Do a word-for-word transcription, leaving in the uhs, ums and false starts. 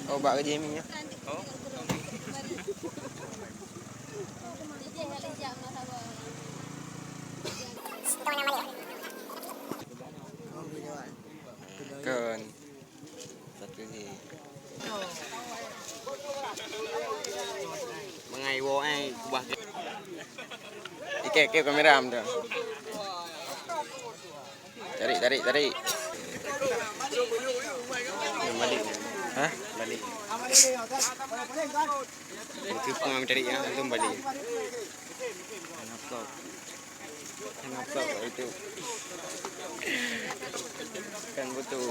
Oh, bak ke Jamie nyan? Kon. Satu ni. Mangai wo ai kubah. Ikek, ikek kamera am tu. Tarik, tarik, tarik. Balik. Hah? Balik. Itu pun kami tarik ya, itu balik. Kenapa? Kenapa itu? Kan betul.